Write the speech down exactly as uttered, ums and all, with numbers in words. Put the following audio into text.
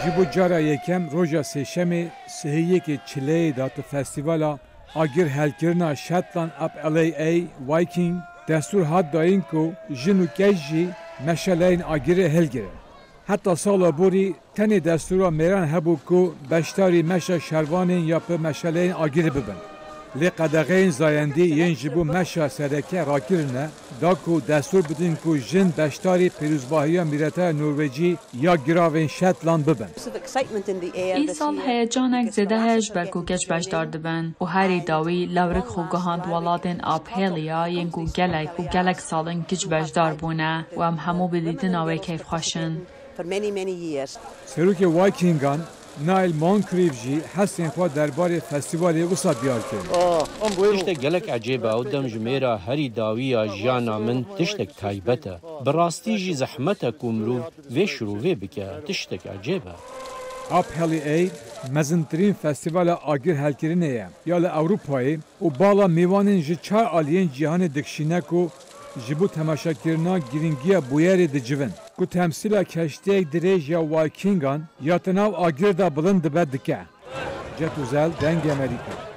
Ji bo cara yekem roja Sêşemê sihê yekê çileyê de di Festîvala Agir Helkirina Shetland Up L A A Viking destûr hat dayîn ku jin û keç jî meşaleyên agirê hilgirin. Heta sala borî tenê destûra mêran hebû ku beşdarî meşa şervanên ya bi meşaleyên agirê bibin. Lê qedexeyên zayendî yên ji bo meşa sereke rakirine da ku destûr bidin ku jin beşdarî pîrozbahiya mîreteya Norwecî ya giravên Shetland bibin. Îsal heyecanek zêde heye ji ber ku keç beşdar dibin û herî dawî Lawrik xwe gihand welatên Abhêliya yên ku gelek û gelek sal in keç beşdar bûne û em hemû bi dîtina wê keyfxweş in. Serokê Vikingan Niall Moncrieff jî hestên xwe derbarê festîvalê wisa diyar kir. Tiştek gelek ecêb e, ew demjimêra herî dawî ya jiyana min tiştek taybet e. Bi rastî jî zehmet e ku mirov vê şirovê bike, tiştek ecêb e. Abheli A mezintirîn festîvala agir helkirinê ye ya li Ewropayê û bala mêvanên ji çar aliyên cîhanê dikişîne ku ji bo temaşekirina girîngiya bûyerê dicivin, ku temsîla keştiyek dirêj ya Vikingan ya di nav agir de bilind dibe dike. Cet Uzel, Dengê Amerîka.